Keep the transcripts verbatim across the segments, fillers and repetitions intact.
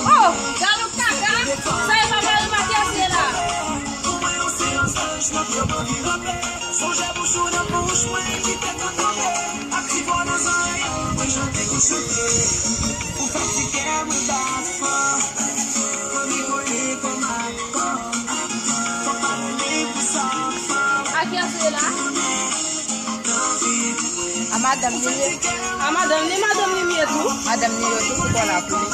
Oh, gad yon kaka. Sa e pa mari Matyas ye la. A kiyès ou ye la? A madanm li ye. A madanm li, madanm li m ye tou. Madanm li ye tou, sou kò l a koule.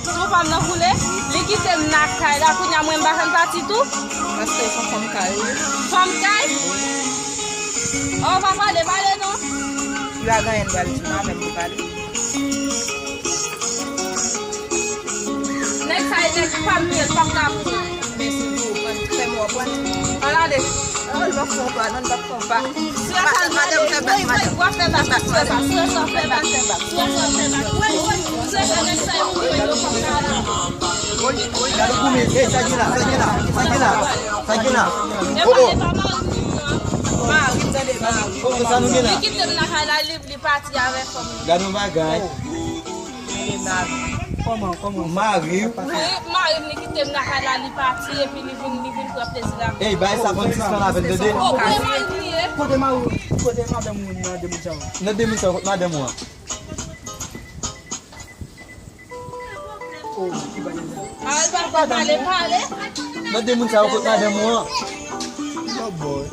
Sou kò m nan koule? Li kite m nan kay la, kounye a mwen m pa jwenn pati tou. Paske se fanm kay, wi. Fanm kay? Oh, pa pale, pale non. Li pa gen anyen l pral di m la, menm pou pale. Nèg sa e nèg pa m ye, l p ap ka pou mwen. Mèsi pou fè m wè pwen. An ale. An, l p ap fè w pa, non, l p ap fè w pa. Madanm, fè bak, madanm. W ap fè bak, w ap fè bak, w ap fè bak. Woy, woy, gade koumè, ey, sa gen la, sa gen la, sa gen la, sa gen la. Oh, oh. Mari m, tande, mari. Oh, sa nou gen la. Li kite m nan kay la, li, li pati avèk fanm li. Gade yon bagay. Kòman, kòman? Mari w. Wi, mari m, li kite m nan kay la, li pati, epi li vin, li vin pran plezi l avè m. Ey, bay sa konn sispann avè l, tande. Oh, kote mari m ye? Kote mari w? Kote madanm ou nan de moun sa yo? Nan de moun sa yo, kot madanm ou an? Oh, ki bagay sa? Al pa pale, pale. Nan de moun sa yo, kot madanm ou an? Oh boy.